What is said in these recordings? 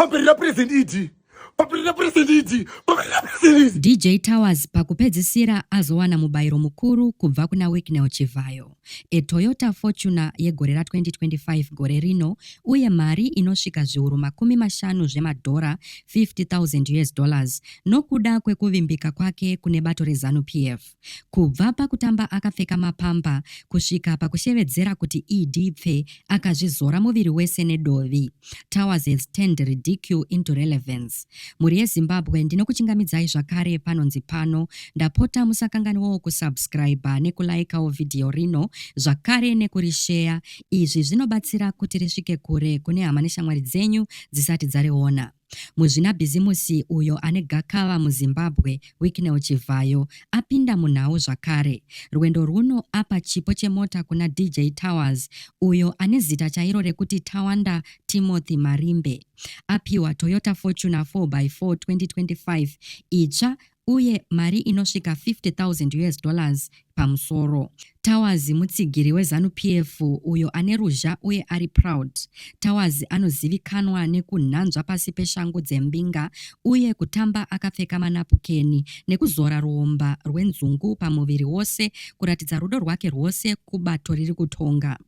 Pamberi naPresident ED, pamberi naPresident ED, pamberi naPresident ED. DJ Towers pakupedzisira azowana mubayiro mukuru kubva kuna Wicknell Chivhayo, a Toyota Fortuner yegore ra2025 gore rino uye mari inosvika zviuru 50 zvemadhora, 50,000 US dollars, nokuda kwekuvimbika kwake kune bato reZanu PF. Kubva pakutamba akapfeka mapamper kusvika pakushevedzera kuti ED pfe akazvizora muviri wese nedovi. Towers has turned ridicule into relevance. Mhuri yeZimbabwe, ndinokuchingamidzai zvakare panonzi pano. Ndapota musakanganwawo kusubscriber nekulaikawo vhidhiyo rino zvakare nekurisheya. Izvi zvinobatsira kuti risvike kure kune hama neshamwari dzenyu dzisati dzariona. Muzvinabhizimusi uyo ane gakava muZimbabwe, Wicknell Chivhayo, apinda munhau zvakare. Rwendo rwuno apa chipo chemota kuna DJ Towers uyo ane zita chairo rekuti Tawanda Timothy Marimbe. Apiwa Toyota Fortuner 4x4 2025 itsva uye mari inosvika 50,000 US dollars pamusoro. Towers mutsigiri weZanu PF uyo ane ruzha uye ari proud. Towers anozivikanwa nekunhanzva pasi peshangu dzembinga uye kutamba akapfeka manapukeni nekuzora ruomba rwenzungu pamuviri wose kuratidza rudo rwake rwose kubato riri kutonga.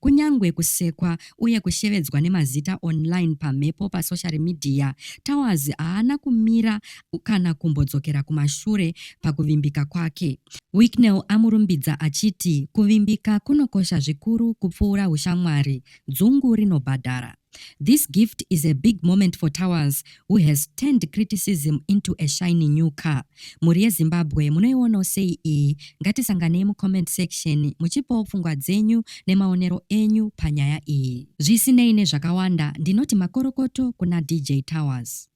Kunyangwe kusekwa uye kushevedzwa nemazita online pamhepo pasoshari midhiya, Towers haana kumira kana kumbodzokera kumashure pakuvimbika kwake. Wicknell amurumbidza achiti kuvimbika kunokosha zvikuru kupfuura hushamwari, dzungu rinobhadhara. This gift is a big moment for Towers who has turned criticism into a shiny new car. Mhuri yeZimbabwe, munoionawo sei iyi? Ngatisanganei mucomment section muchipawo pfungwa dzenyu nemaonero enyu panyaya iyi. Zvisinei nezvakawanda, ndinoti makorokoto kuna DJ Towers.